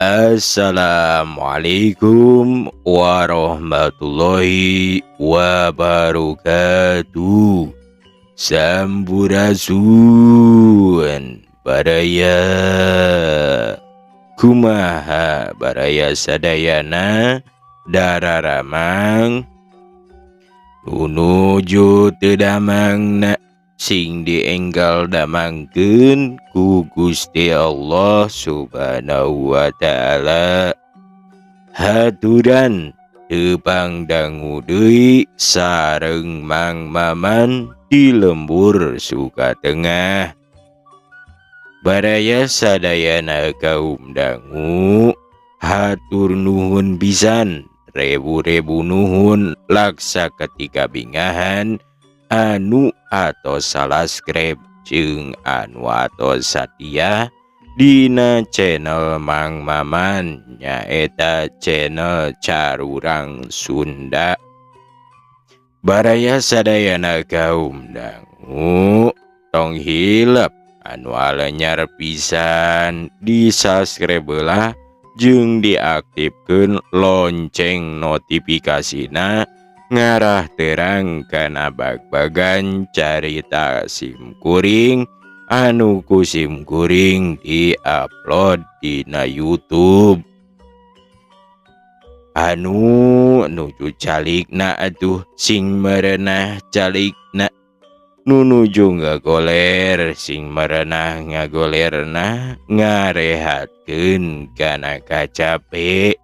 Assalamualaikum warahmatullahi wabarakatuh. Sampurasun baraya. Kumaha baraya sadayana dararamang nunuju teu damangna sing dienggal damangkeun ku Gusti Allah Subhanahu wa taala. Haturan teu pangdangu deui sareng Mang Maman di lembur Sukatengah. Baraya sadayana kaum dangu hatur nuhun pisan rebu-rebu nuhun laksa ketika bingahan anu atos salaskreb jeung anu atos satia dina channel Mang Maman nyaeta channel Carurang Sunda. Baraya sadayana kaum dangu tong hilep anu alenyar pisan di subscribe lah jeung diaktifkeun lonceng notifikasina ngarah terang kana bag-bagan carita simkuring anu ku simkuring diupload dina YouTube. Anu nuju calikna atuh sing merenah calikna, nu nuju ngagoler sing merenah ngagolerna ngarehatkeun kana kacape.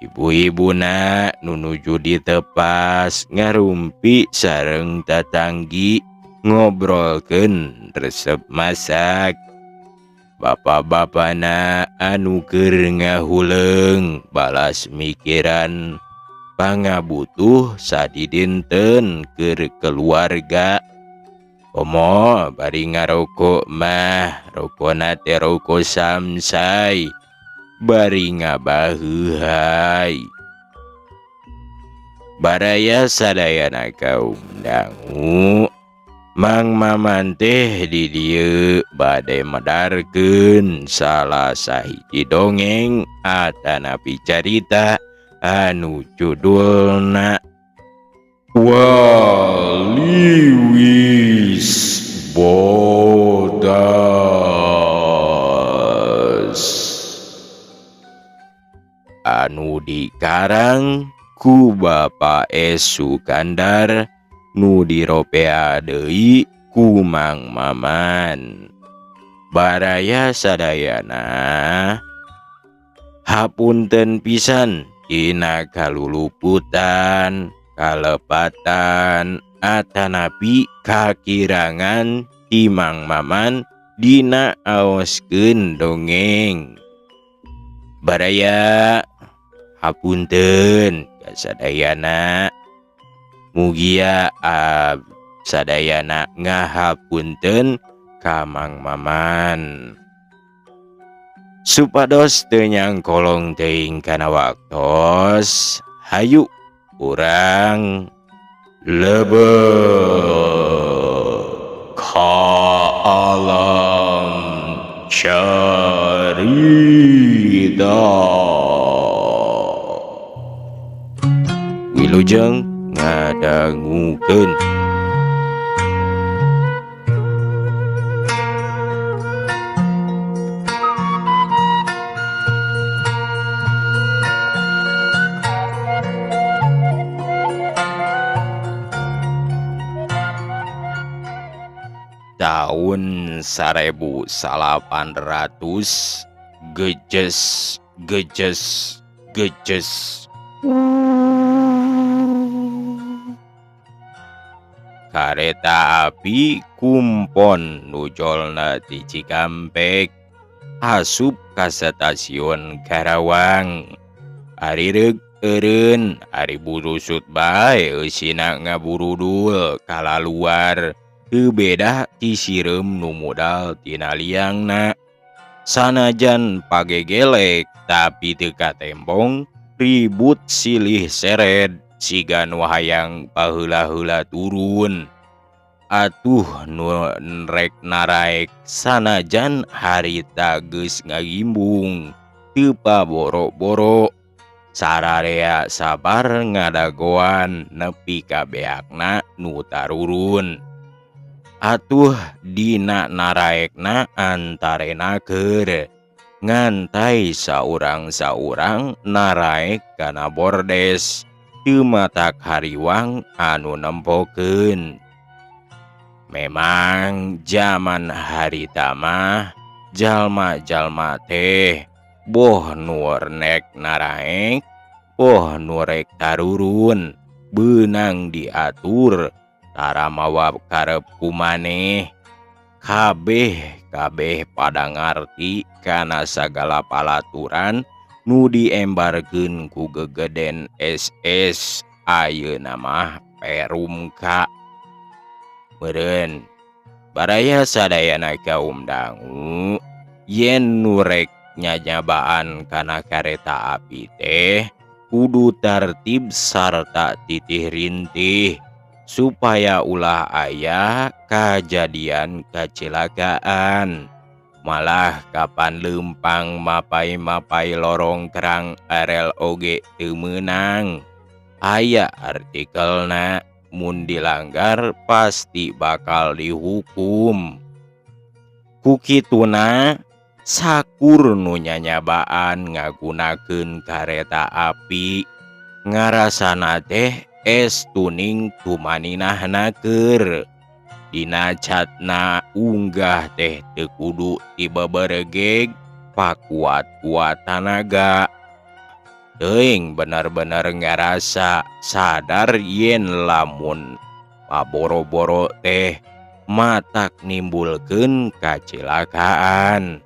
Ibu-ibuna nu nuju ditepas ngarumpi sareng tatanggi ngobrolkeun resep masak. Bapak-bapana anu keur ngahuleung balas mikiran pangabutuh sadidinten keur keluarga. Komo bari ngarokok mah rokona teh roko samsai bari ngabaheuhai. Baraya sadayana kaum dangu Mang Maman teh di dieu bade medarkeun salah sahiji dongeng atanapi carita anu judulna Waliwis Bodas anu dikarang ku Bapak S. Sukandar nu diropea deui ku Mang Maman. Baraya sadayana hapunten pisan dina kaluluputan kalepatan atanapi kakirangan ti Mang Maman dina aoskeun dongeng. Baraya hapunten kasadayana, mugia sadayana ngahapunten ka Mang Maman. Supados teu nyangkolong teuing kana waktos, hayu urang lebet ka alam carita. Wilujeng ngadangukeun. Tahun 1800 gejes gejes gejes. Kareta api kumpon nujolna ti Cikampek asup ka stasiun Karawang. Ari reuk eureun, ari burusut bae eusina ngaburudul kalaluar teu beda ti sireum nu mudal tina liangna. Sanajan pagegelek tapi teu katembong ribut silih sered siga nu hayang paheula-heula turun. Atuh nu rek naraek sanajan harita geus ngagimbung. teu paboro-boro. Sararea sabar ngadagoan nepi ka beakna nu tarurun. Atuh dina naraekna antarena keur ngantai saurang-saurang naraek kana bordes teu matak hariwang anu nempokeun. Memang jaman harita mah jalma-jalma teh boh nu rek naraek, boh nu rek tarurun, beunang diatur tara mawa karep ku maneh. Kabeh kabeh pada ngarti kana sagala palaturan nu diembarkeun ku gegeden SS ayeuna mah Perumka. Meureun baraya sadayana kaum dangu yen nu rek nyanyabaan kana kareta api teh kudu tartib sarta titih rintih supaya ulah aya kajadian kecelakaan. Malah kapan leumpang mapai-mapai lorong kerang rel oge teu meunang. Aya artikelna mun dilanggar pasti bakal dihukum. Ku kituna sakur nu nyanyabaan ngagunakeun kareta api ngarasana teh es tuning tumaninahna keur. Dina catna unggah teh teu kudu tibeberegeg pakuat-kuat tanaga. Teuing bener-bener ngarasa sadar yen lamun paboro-boro teh matak nimbulkeun kacilakaan.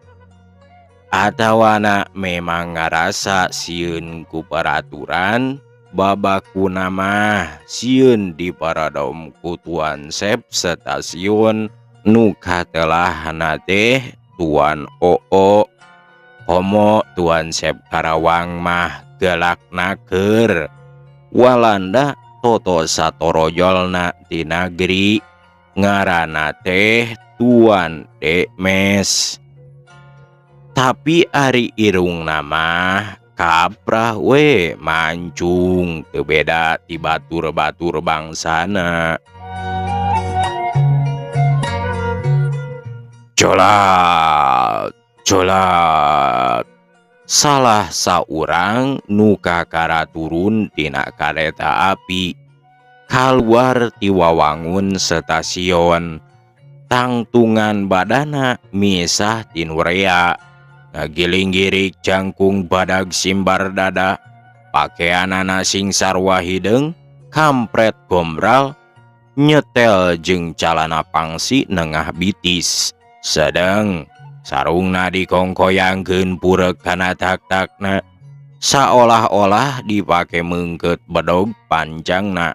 Atawana memang ngarasa sieun ku peraturan babakuna mah sieun diparadom ku Tuan Sep stasiun nu katelahna teh Tuan Oo. Komo Tuan Sep Karawang mah galakna keur Walanda toto satorojolna ti nagri ngaranna teh Tuan Demes. Tapi ari irungna mah kaprah we mancung teu beda ti batur-batur bangsana. Colat, colat. Salah saurang nu kakara turun tina kareta api kaluar ti wawangun stasiun. Tangtungan badana misah ti nu rea. Ngagiling-girik jangkung badag simbar dada, pakeanana sing sarua hideung, kampret gombral, nyetel jeung calana pangsi nengah bitis. Sedeng sarungna dikongkoyangkeun purek kana tak-takna, saolah-olah dipake meungkeut bedog panjangna.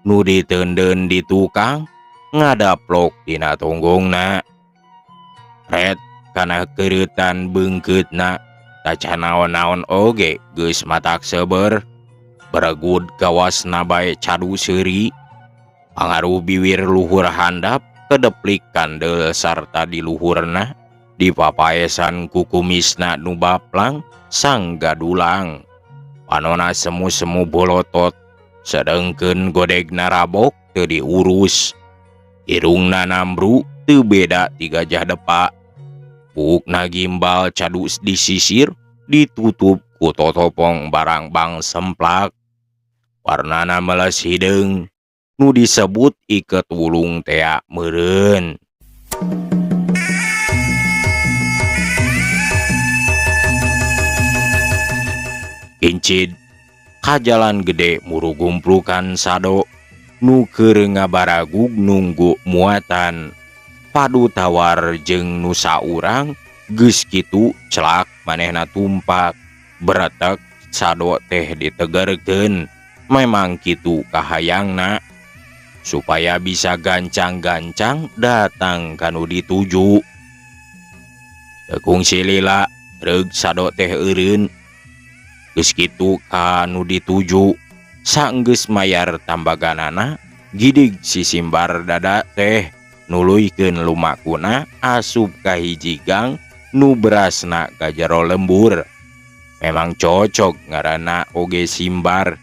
Nu diteundeun di tukang ngadaplok dina tunggungna. Ret kana keureutan beungkeutna taca naon-naon oge geus matak seueur. Beregud kawasna bae cadu seuri. Pangaruh biwir luhur handap kedeplik kandel sarta di luhurna dipapaesan ku kumisna nu baplang sanggadulang. Panona semu-semu bolotot sedengkeun godegna rabok teu diurus. Irungna nambru teu beda ti gajah depak. Buukna gimbal cadu disisir ditutup ku totopong barangbang semplak. Warnana meles hideung nu disebut iket wulung tea meureun. Kincid ka jalan gede murugumplukan sado nu keur ngabaragug nunggu muatan. Padu tawar jeung nu saurang geus kitu celak manehna tumpak beretek sado teh ditegerkeun. Memang kitu kahayangna supaya bisa gancang-gancang datang ka nu dituju. Teu kungsi lila reug sado teh eureun. Geus kitu ka nu dituju saenggeus mayar tambaganana gidig si simbar dada teh nuluykeun lumakuna asup ka hiji gang nu berasna ka jero lembur. Memang cocok ngaranna oge Simbar.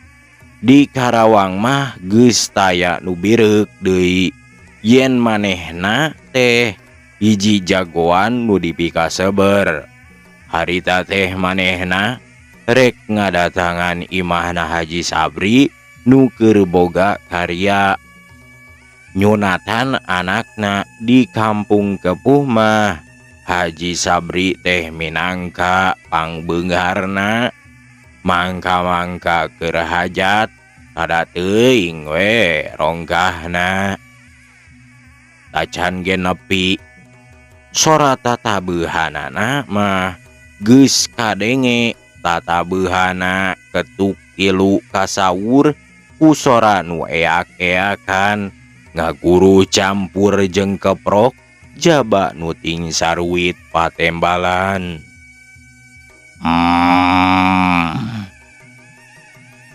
Di Karawang mah geus taya nu bireuk deui yen manehna teh hiji jagoan nu dipikaseber. Harita teh manehna rek ngadatangan imahna Haji Sabri nu keur boga karya nyunatan anakna di Kampung Kepuh mah. Haji Sabri teh minangka pangbeungharna mangka-mangka keur hajat kada teuing we ronggahna. Tacan ge nepi sora tatabeuhanana mah geus kadenge. Tatabeuhana ketuk tilu kasawur ku sora nu eak-eakan ngaguru campur jeung keprok jaba nu ting saruit patembalan.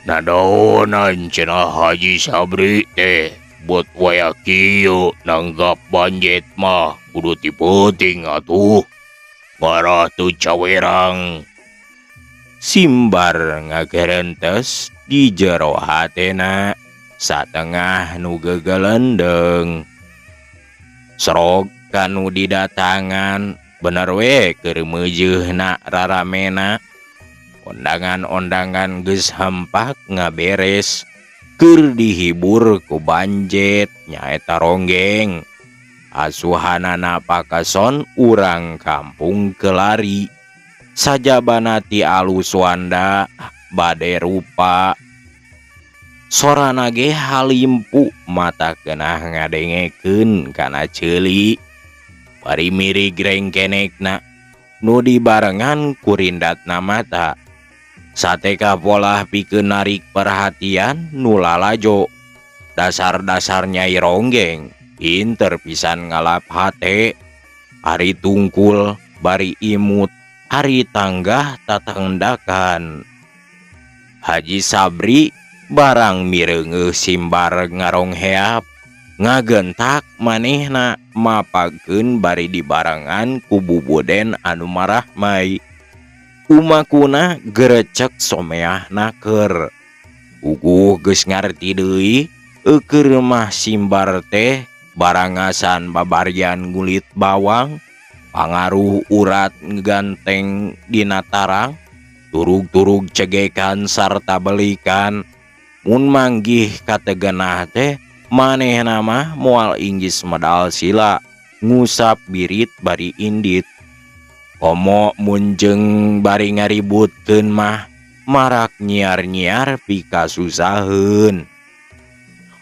Nadaonan cenah Haji Sabri teh buat waya kieu nanggap banjet mah kudu ti peuting atuh. Ngarah teu cawerang. Simbar ngagerentes di jero hatena satengah nu gegelendeng. Serog kanu didatangan bener we keur meujeuna raramena. Ondangan-ondangan geus hampak ngaberes keur dihibur ku banjet nyaeta ronggeng. Asuhanana pakason urang kampung kelari. Sajabana ti alus wanda bade rupa. Sorana ge halimpu mata keunah ngadengekeun kana ceuli. Bari mirig rengkenekna nu dibarengan ku rindatna mata. Sateka polah pikeun narik perhatian nu lalajo. Dasar-dasar Nyai Ronggeng pinter pisan ngalap hate. Ari tungkul bari imut, ari tanggah tatengdakan. Haji Sabri barang mireungeuh Simbar ngarongheap ngagentak manehna mapageun bari dibarengan ku bubuden anu marahmai. Umakuna gerecek someah naker. Uguh geus ngarti deui eukeur mah Simbar teh barangasan babarian ngulit bawang, pangaruh urat ngeganteng dina tarang, turug-turug cegekan sarta belikan. Mun manggih kategenah teh manehna mah moal inggis medal sila ngusap birit bari indit. Komo mun jeung bari ngaributkeun mah marak nyiar-nyiar pikasusaheun.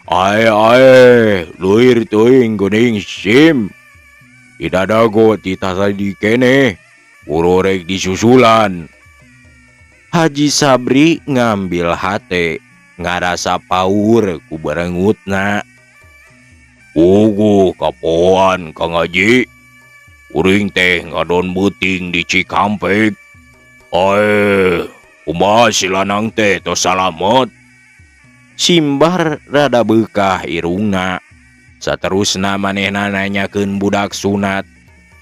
Ae ae leuir teuing geuning Sim. Didadago ti tadi keneh buru rek disusulan. Haji Sabri ngambil hate ngarasa paur ku beurengutna. Puguh kapoan Kang Haji. Kuring teh ngadon beuting di Cikampek. Ae, kumaha si lanang teh tos salamet? Simbar rada beukah irungna. Saterusna manehna nanyakeun budak sunat.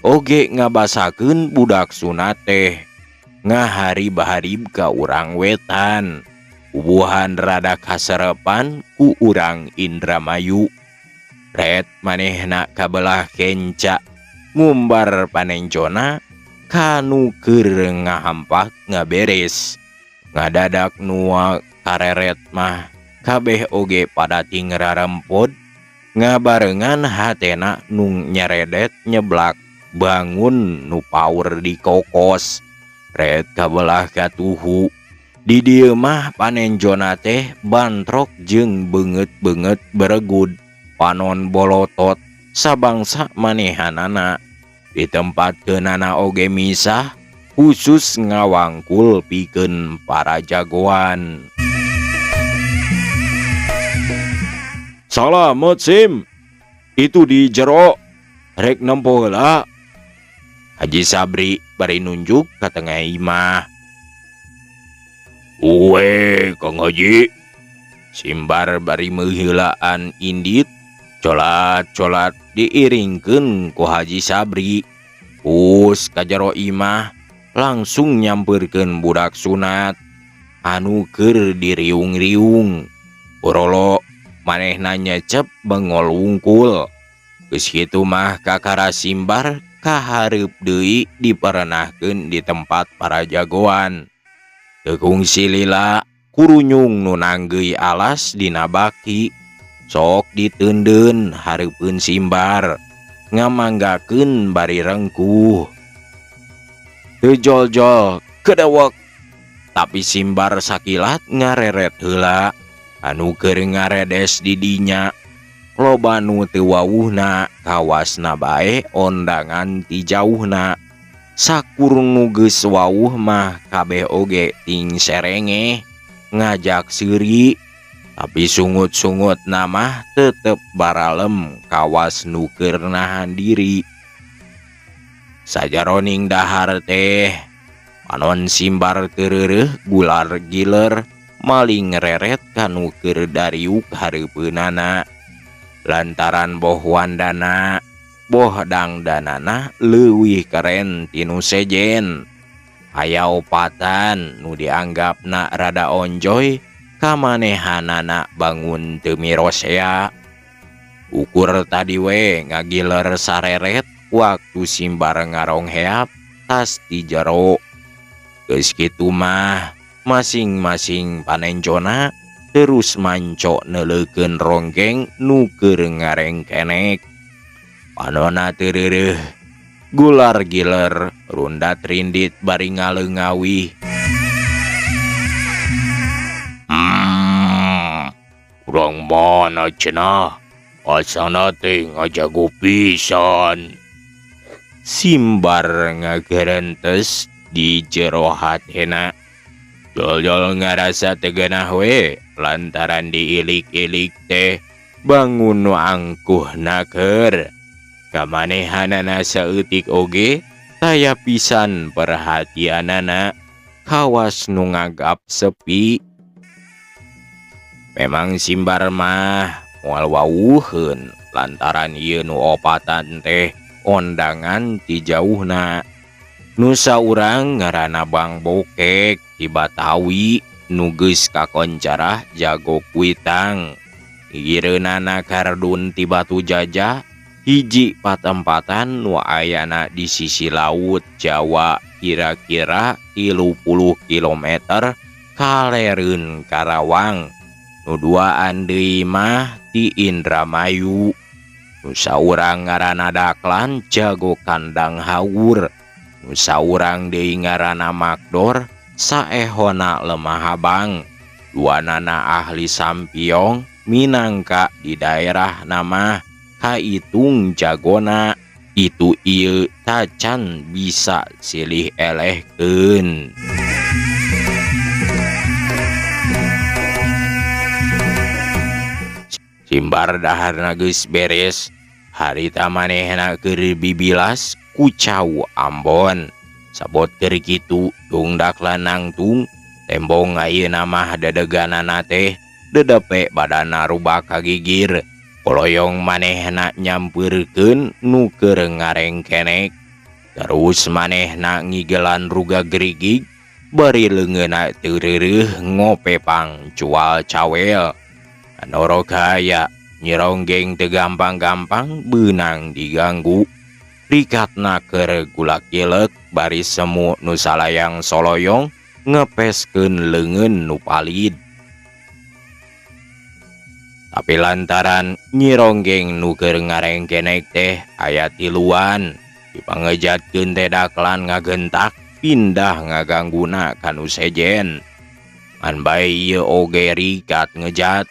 Oge ngabasakeun budak sunat teh ngaharib-harib ka urang wetan. Ubuhan rada kaserepan ku urang Indramayu. Ret manehna kabelah kenca ngumbar panencona kanu keur ngahampak ngaberes. Ngadadak nua kareret mah kabeh oge pada tingrarempod ngabarengan hatena nu nyeredet nyeblak bangun nu paur di kokos. Ret kabelah katuhu. Di dieu mah panenjona teh bantrok jeung beungeut-beungeut beregud panon bolotot sabangsa manehanana. Ditempatkeunana oge misah khusus ngawangkul pikeun para jagoan. Salamet Sim, itu di jero rek nempo heula. Haji Sabri bari nunjuk ka tengah imah. Uwe Kang Haji. Simbar bari meuheulaan indit colat-colat diiringkeun ku Haji Sabri. Us ka jero imah langsung nyamperkeun budak sunat anu keur diriung-riung. Borolo manehna nyecep bengol wungkul. Geus kitu mah kakara Simbar kahareup deui diperenahkeun di tempat para jagoan. Teu kungsi lila kurunyung nu nanggeui alas dina baki sok diteundeun hareupeun Simbar ngamanggakeun bari rengkuh. Teu jol-jol kedewek tapi Simbar sakilat ngareret heula anu keur ngaredes di dinya. Loba nu teu wawuhna kawasna bae ondangan ti jauhna. Sakur nu geus wawuh mah kabeh oge ting serengeh ngajak seuri tapi sungut-sungut mah tetep baralem kawas nu keur nahan diri. Sajaroning dahar teh panon Simbar teu gular giler maling reret kanu keur dariuk hareupeunana. Lantaran boh wandana boh dangdanana leuwih keren tinu sejen. Aya opatan nu dianggapna rada onjoy kamanehanana bangun teu mirosea. Ukur tadi we ngagiler sareret waktu Simbar ngarongheap tas ti jero. Geus kitu mah masing-masing panenjona terus manco neuleukeun ronggeng nu keur ngarengkenek. Panona teu reureuh gular giler rundat rindit bari ngaleungawih. Urang mana cenah asana teh ngajago pisan. Simbar ngagerentes di jero hatena. Jol-jol ngarasa teu geunah we lantaran diilik-ilik teh bangun nu angkuhna keur. Kamanehanana saeutik oge taya pisan perhatianana kawas nu ngagap sepi. Memang Simbar mah moal wawuheun lantaran ieu nu opatan teh ondangan ti jauhna. Nu saurang ngaranna Bang Bokek ti Batawi nu geus kakoncarah jago kuitang. Gigireunana Kardun ti Batu Jaja hiji patempatan nu ayana di sisi laut Jawa kira-kira 30 kilometer kalereun Karawang. Nu duaan deui mah ti Indramayu. Nu saurang ngaranna Daklan jago kandang haur. Nu saurang deui ngaranna Makdor saehona lemah habang. Duanana ahli sampiong minangka di daerah nama kaitung jagona. Itu ieu tacan bisa silih elehkeun. Simbar daharna geus beres harita manehna keur bibilas ku cau Ambon. Sabot keur kitu dungdak lanangtung tembong ayeuna mah dedeganana teh dedepe badana rubak kagigir. Koloyong manehna nyampeurkeun nu keur ngarengkenek. Terus manehna ngigelan ruga gerigig bari leungeunna teu reureuh ngopepang cual cawel. Anoro kaya Nyi Ronggeng teu gampang-gampang beunang diganggu. Rikatna keur gulak-gilek bari semu nu salayang soloyong ngepeskeun leungeun nu palid. Tapi lantaran Nyi Ronggeng nu keur ngarengkenek teh aya tiluan dipangejatkeun teh Daklan ngagentak pindah ngagangguna ka nu sejen. Ngan bae ieu oge rikat ngejat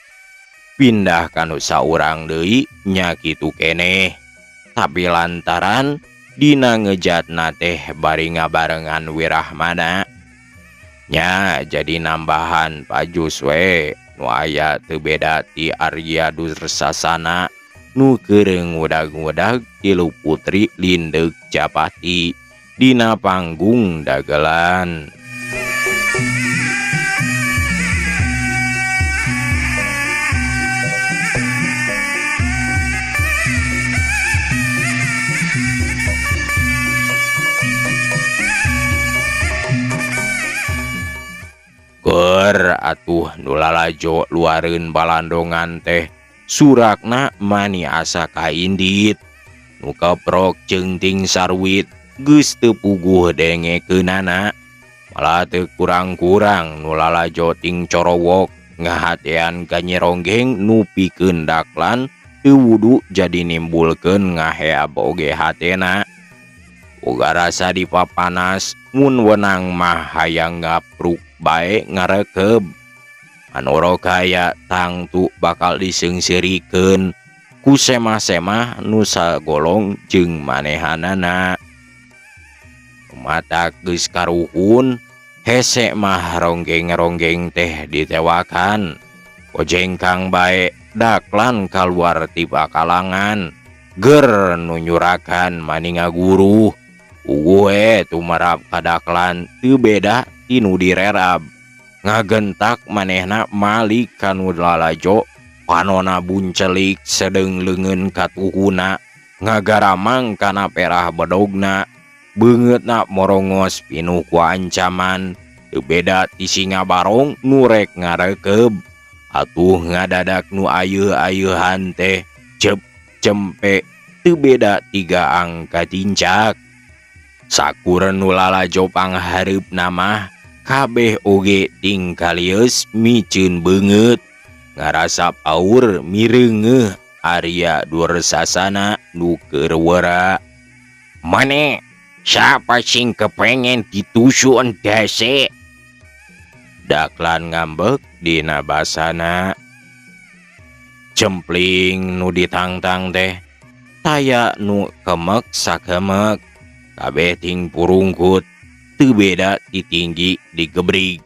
pindah ka nu saurang deui nya kitu keneh. Tapi lantaran dina ngejatna teh bari ngabarengan Wirahmana nya jadi nambahan pajus we nu aya teu beda ti Arya Dursasana nu keur ngudag-ngudag tilu putri Lindeuk Japati dina panggung dagelan. Atuh nu lalajo luareun balandongan teh surakna mani asa kaindit. Nu keprok ceungting sarwit geus teu puguh dengekeunana. Malah teu kurang-kurang nu lalajo ting corowok ngahatean ka Nyi Ronggeng nu pikeun daklan teu wudu jadi nimbulkeun ngaheab oge hatena. Boga rasa dipapanas mun wenang mah hayang ngapruk bae ngarekeb. Manoro kaya tangtu bakal diseungseurikeun ku semah-semah nu sagolong jeung manehanana. Matak geus karuhun hese mah ronggeng-ronggeng teh ditewakan. Kojengkang bae daklan kaluar ti pakalangan. Ger nu nyurakan mani ngaguruh. Uguh we tumarap ka daklan teu beda ti nu direrab. Ngagentak manehna malik ka nu lalajo, panona buncelik sedeung leungeun katuhuna, ngagaramang kana perah bedogna. Beungeutna morongos pinuh ku ancaman, teu beda ti singa barong nu rek ngareukeup. Atuh ngadadak nu ayeuh-ayeuhan teh cep cempe teu beda tiga angka tincak. Sakur nu lalajo panghareupna mah kabeh oge tingkalieus miceun beungeut, ngarasa paur mireungeuh Arya Dursasana nu keur wera. Mane siapa sing kepengen ditusuk endase? Daklan ngambek dina basana. Cempling nu ditangtang teh taya nu kemek sakemek, kabeh ting purungkut teu beda ti tinggi digebrig.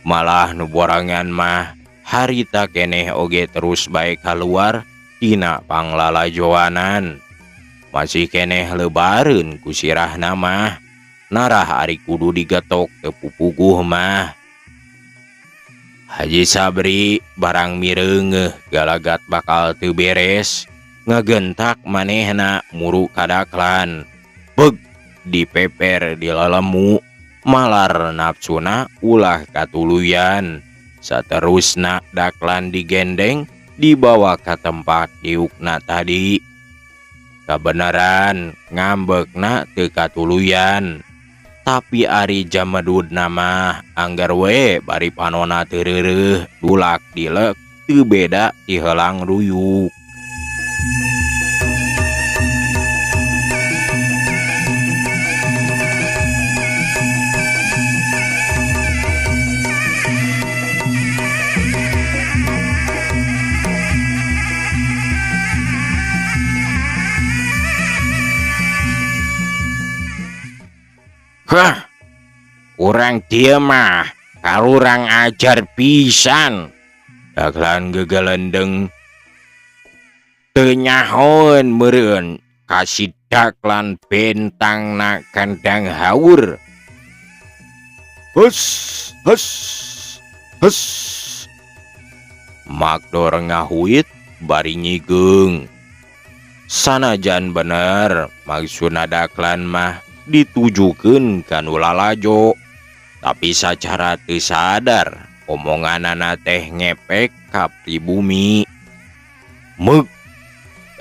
Malah nu borangan mah harita keneh oge terus bae kaluar tina panglalajoanan. Masih keneh lebareun ku sirahna mah, narah ari kudu digetok teu pupuguh mah. Haji Sabri barang mireungeuh galagat bakal teu beres, ngagentak manehna muru ka daklan. Beg dipeper di lelemu, malar nafsuna ulah katuluyan. Saterusna daklan digendeng dibawa ka tempat diukna tadi. Kabeneran ngambekna teu katuluyan. Tapi ari jamedudna mah anggar we bari panona teu reureuh dulak dilek teu beda ti heulang ruyuk. Hah, urang dieu mah karurang ajar pisan. Daklan gegelendeng teu nyahoeun meureun ka si daklan bentangna kandang haur. Hus, hus, hus. Makdor ngahuit bari nyigeung. Sanajan bener maksudna daklan mah ditujukeun ka nu lalajo, tapi sacara teu sadar omonganana teh ngepek ka pribumi. Meuk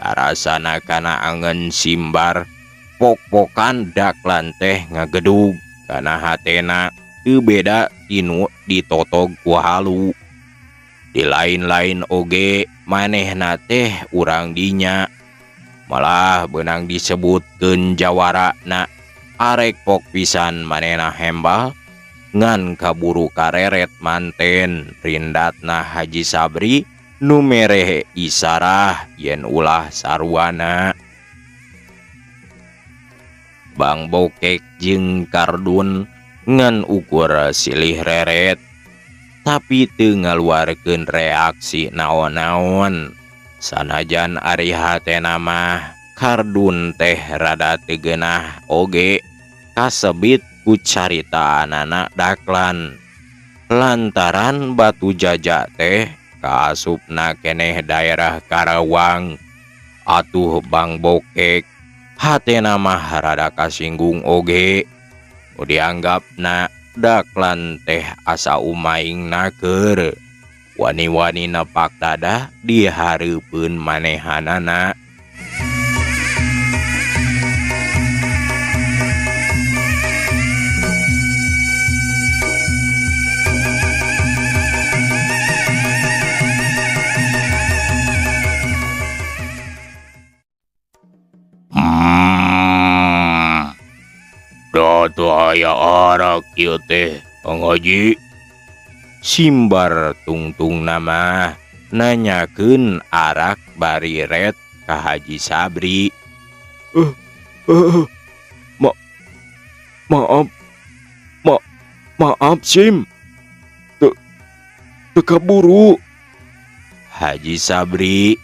karasana kana angen simbar pok-pokan daklan teh ngagedug kana hatena teu beda tinu ditotog ku halu. Di lain-lain oge manehna teh urang dinya, malah beunang disebutkeun jawarana. Arek pok pisan manehna hembal ngan kaburu kareret manten rindatna Haji Sabri nu mere isarah yen ulah sarwana. Bang Bokek jeung Kardun ngan ukur silih reret, tapi teu ngaluarkeun reaksi naon-naon. Sanajan ari hatena mah Kardun teh rada teu geunah oge kasebit ku caritaanana daklan. Lantaran Batu Jaja teh kaasupna keneh daerah Karawang. Atuh Bang Bokek hatena mah rada kasinggung oge. Nu dianggapna Daklan teh asa umaing naker. Wani-wani nepak dadah di hareupeun manehanana. Da teu aya arak ieu teh, Kang Haji. Simbar tungtungna mah nanyakeun arak bari ret ka Haji Sabri. Maaf. Maaf Sim. Teu kaburu. Haji Sabri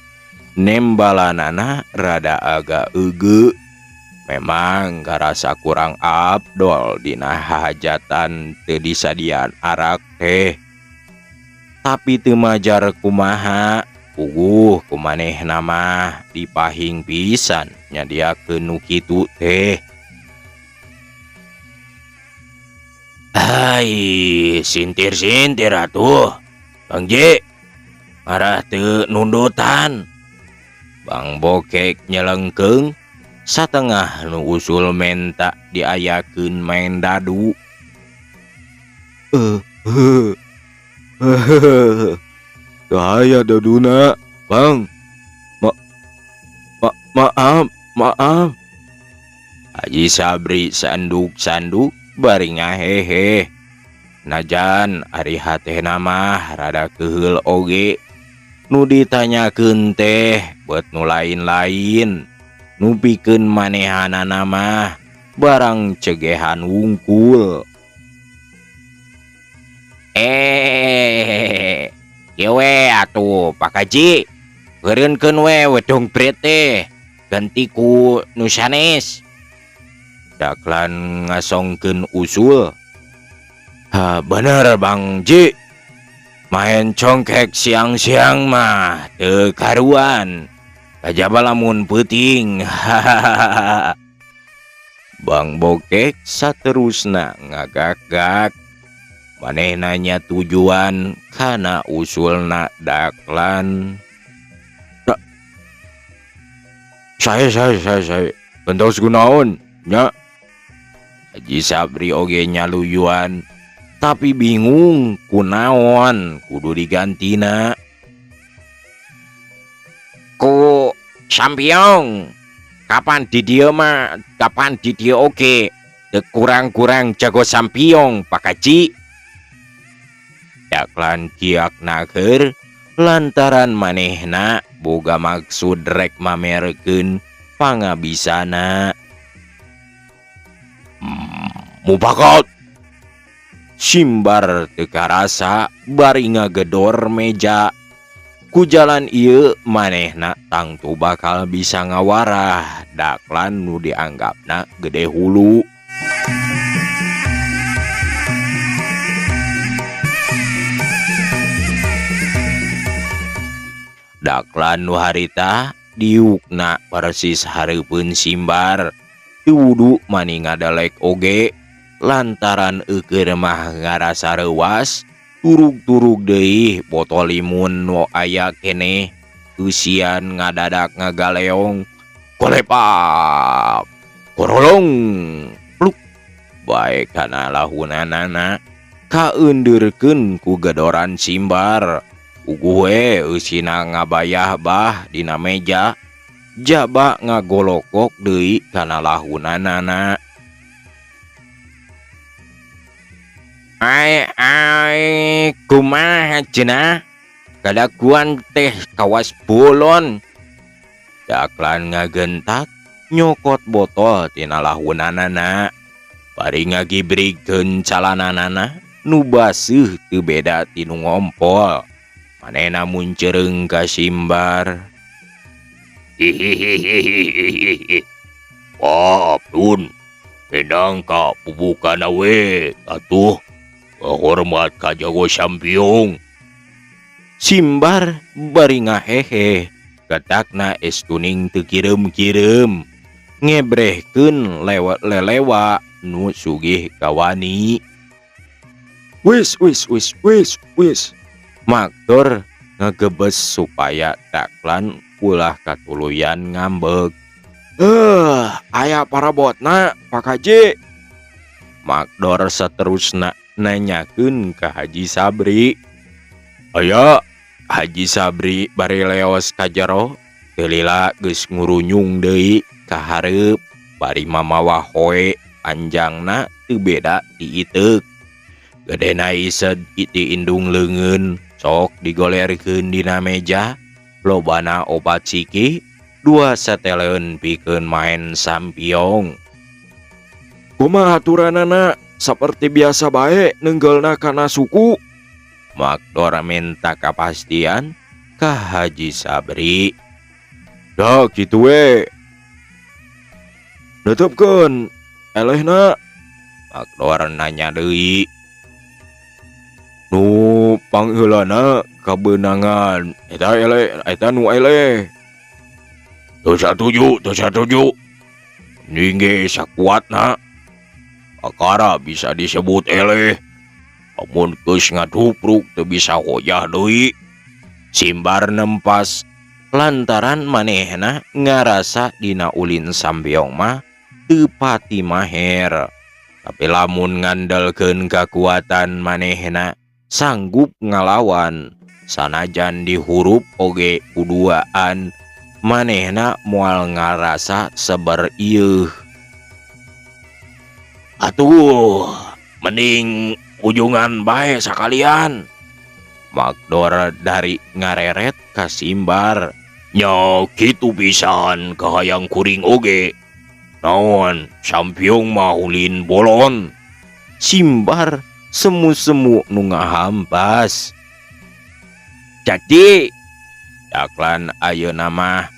nembalanana rada agak eugeuk. Memang karasa kurang abdol dina hajatan teu disadian arak teh. Tapi teu majar kumaha, puguh kumanehna mah dipahing pisan nyadiakeun nu kitu teh. Ai, sintir-sintir atuh. Bang J, marah teu nundutan. Bang Bokek nyelengkeung satengah nu usul menta diayakeun main dadu. Teu aya daduna, Bang. Maaf, maaf. Haji Sabri sanduk-sanduk bari ngahehe. Najan ari hatena mah rada keuheul oge. Nu ditanyakeun teh beut nu lain-lain. Nu pikeun manehanana mah barang cegehan wungkul. Kieu we atuh Pak Haji. Heureunkeun we wedong bret teh ganti ku nu sanes. Daklan ngasongkeun usul. Ha, bener Bang Ji. Main congkek siang-siang mah teu karuan. Kajaba lamun peuting. Bang Bokek saterusna ngagak-gak. Manehna nya tujuan kana usulna Daklan. Saya. Gentos kunaon nya? Haji Sabri oge nyaluyuan, tapi bingung kunaon kudu digantina. Ku sampiong kapan di dieu mah, kapan di dieu oge teu kurang-kurang jago sampiong Pak Haji. Daklan kiak naker lantaran manehna boga maksud rek mamerkeun pangabisana. Mupakat. Simbar teu karasa bari ngagedor meja. Ku jalan ieu manehna tangtu bakal bisa ngawarah Daklan nu dianggapna gede hulu. Daklan nu harita diukna persis hareupeun Simbar. Teu wudu mani ngadalek oge lantaran eukeur mah ngarasa reuas. Turug-turug deui botol limun nu aya keneh eusian ngadadak ngagaleong kolepak korolong pluk bae kana lahunanana kaeundeurkeun ku gedoran Simbar. Uguh we eusina ngabayah bah dina meja jaba ngagolokok deui kana lahunanana. Ai ai kumaha cenah kalakuan teh kawas bolon. Daklan ngagentak nyokot botol tina lahunanana bari ngagibrigkeun calananana nu baseuh teu beda ti nu ngompol. Manehna muncereung ka Simbar. Hihihihihihi. Maaf Dun, minangka pubukana we atuh. Hormat ka jago sampiung. Simbar bari ngahehe, ketakna es kuning teu kireum-kireum, ngebrehkeun lewat lelewa nu sugih kawani. Wis wis wis wis wis. Makdor ngegebes supaya Daklan ulah katuluyan ngambek. Aya parabotna, Pak Haji. Makdor seterusna nanyakeun ka Haji Sabri. Aya. Haji Sabri bari leos ka jero, teu lila geus ngurunyung deui ka hareup bari mamawa hoe panjangna teu beda ti iteuk. Gedena ised ti indung leungeun sok digolerkeun dina meja, lobana opat siki, dua seteleun pikeun maen sampiong. Kumaha aturanana, saperti biasa bae neunggeulna kana suku? Makdor minta kapastian ka Haji Sabri. Dah kitu we. Netepkeun elehna. Makdor nanya deui. Nu pangheulana kabeunangan eta eleh, eta nu eleh. Teu satuju, teu satuju. Mending ge sakuatna. Kakara bisa disebut eleh. Lamun geus ngadupruk teu bisa hoyah deui. Simbar nempas lantaran manehna ngarasa dina ulin sampiong mah teu pati maher. Tapi lamun ngandelkeun kakuatan manehna sanggup ngalawan sanajan dihurup oge kuduaan manehna moal ngarasa seber ieuh. Atuh mending ujungan bae sakalian. Makdor dari ngareret ka Simbar. Nya kitu pisan kahayang kuring oge. Naon sampiong mah ulin bolon. Simbar semu-semu nu ngahampas. Jadi Daklan ayeuna mah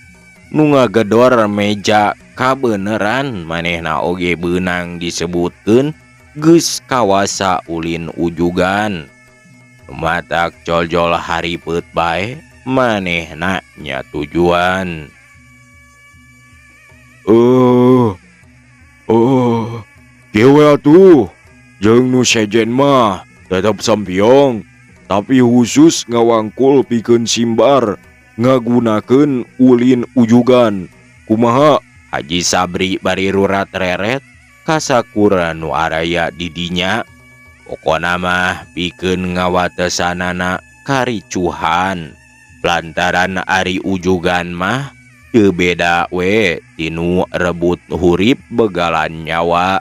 nu ngagedor meja kabeneran manehna oge beunang disebutkeun geus kawasa ulin ujugan. Matak joljol haripeut bae manehna nya tujuan. Kieu we atuh. Jeung nu sejen mah tetep sampiong, tapi khusus ngawangkul pikeun Simbar ngagunakeun ulin ujugan. Kumaha? Haji Sabri bari rurat reret kasakura nu araya di dinya. Pokona mah pikeun ngawatesanana karicuhan. Lantaran ari ujugan mah teu beda we tinu rebut hurip begalan nyawa.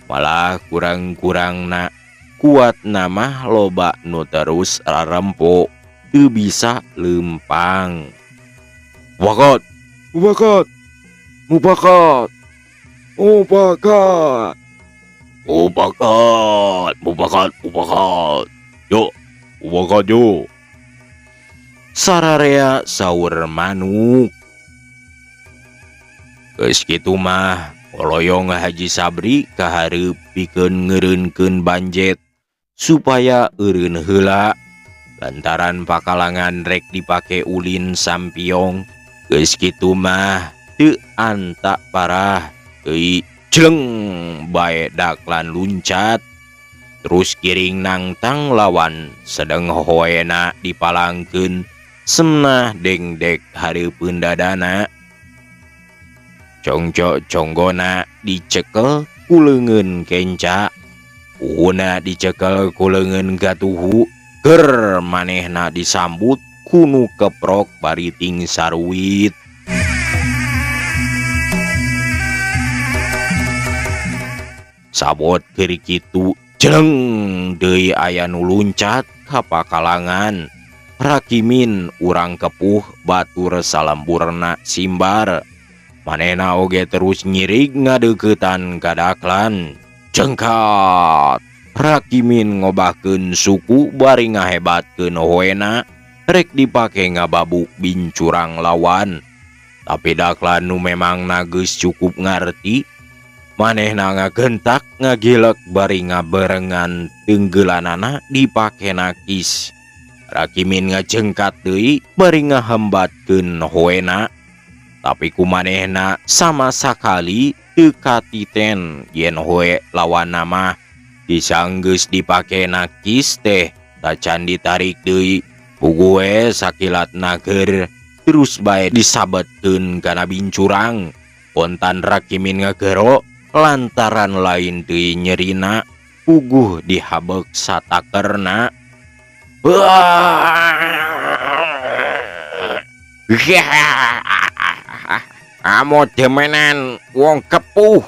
Malah kurang-kurangna kuat nama loba nu terus rarempo teu bisa lempang. Mufakat, mufakat, mufakat, mufakat, mufakat, mufakat, mufakat. Yo, mufakat yo. Sararea saur manuk. Geus kitu mah koloyong Haji Sabri kahareup pikeun ngeureunkeun banjet supaya eureun heula. Lantaran pakalangan rek dipake ulin sampiong. Geus kitu mah teu anta parah deui jleng bae Daklan luncat. Terus kiring nangtang lawan sedeng hoena dipalangkeun semnah dengdek hareupeun dadana. Congcok conggona dicekel ku leungeun kenca, uhuna dicekel ku leungeun gatuhu, ger manehna disambut kunu keprok bari ting saruit. Sabot keur kitu jleng deui aya nu luncat ka pakalangan. Rakimin urang kepuh batur salemburna Simbar. Manehna oge terus nyirig ngadeuketan ka Daklan. Jengkat. Rakimin ngobahkeun suku bari ngahebatkeun hoena rek dipake ngababuk bincurang lawan. Tapi Daklan nu memang geus cukup ngarti, manehna ngagentak ngagilek bari ngaberengan tenggelanana dipake nakis. Rakimin ngajengkat deui bari ngahambatkeun hoena. Tapi kumanehna sama sakali teu katiten yen hoe lawan mah Disanggeus dipake kis teh tacan ditarik deui puguh we sakilat nager terus bae disabetkeun kana bincurang. Kontan Rakimin ngagero lantaran lain deui nyerina puguh dihabek satakerna. Amot demenan wong kepuh.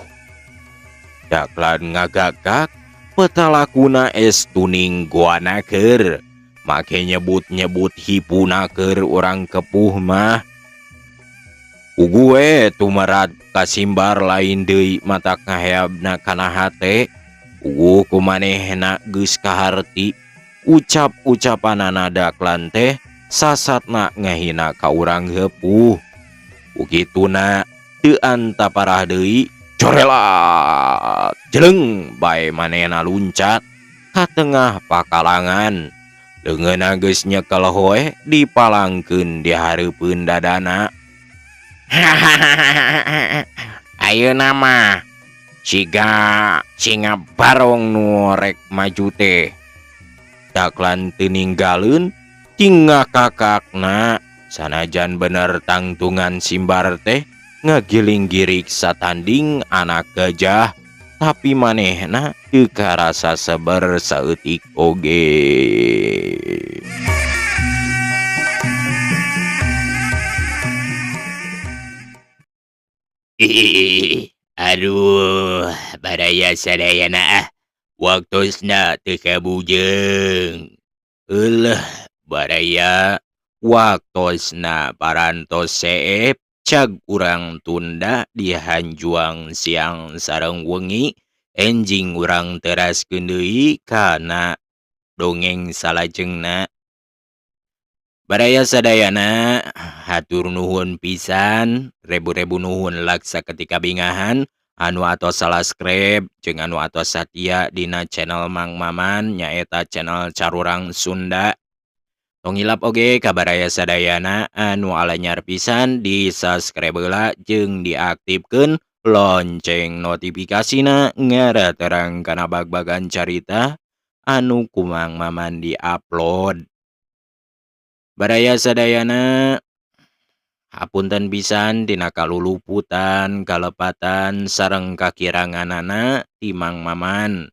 Daklan ngagagak petalakuna es tuning guanaker make nyebut-nyebut hipunaker orang kepuh mah. Ugue tumerat kasimbar lain deui mata ngaheabna kana hate. Ugu kumanehna geus kaharti ucap-ucapanana Daklan teh sasatna ngahina ka urang hepuh. Ukituna teu antaparah deui corelat jeleng bae manehna luncat ka tengah pakalangan. Leungeunna geus nyekel hoe dipalangkeun di hareupeun dadana. Ayeuna mah siga singa barong nu rek maju teh. Daklan teu ninggaleun tingakakakna sanajan bener tangtungan Simbar teh ngagiling-girik satanding anak gajah tapi manehna teu karasa seber saeutik oge. Aduh, baraya sadayana ah, waktosna teu kabujeng. Euleuh, baraya waktosna parantos seep cag urang tunda dihanjuang siang sareng wengi enjing urang teraskeun deui kana dongeng salajengna. Baraya sadayana hatur nuhun pisan, rebu-rebu nuhun laksa ketika bingahan anu atos subscribe jeung anu atos satia dina channel Mang Maman nyaeta channel Carurang Sunda. Tong hilap oge ka baraya sadayana anu alanyar pisan di subscribe heula jeung diaktifkeun lonceng notifikasina ngara terang kana bag-bagan carita anu ku Mang Maman diupload. Baraya sadayana hapunten pisan dina kaluluputan, kalepatan sareng kakiranganana ti Mang Maman.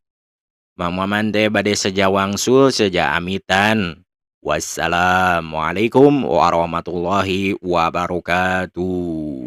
Mang Maman teh bade seja wangsul seja amitan. Wassalamualaikum warahmatullahi wabarakatuh.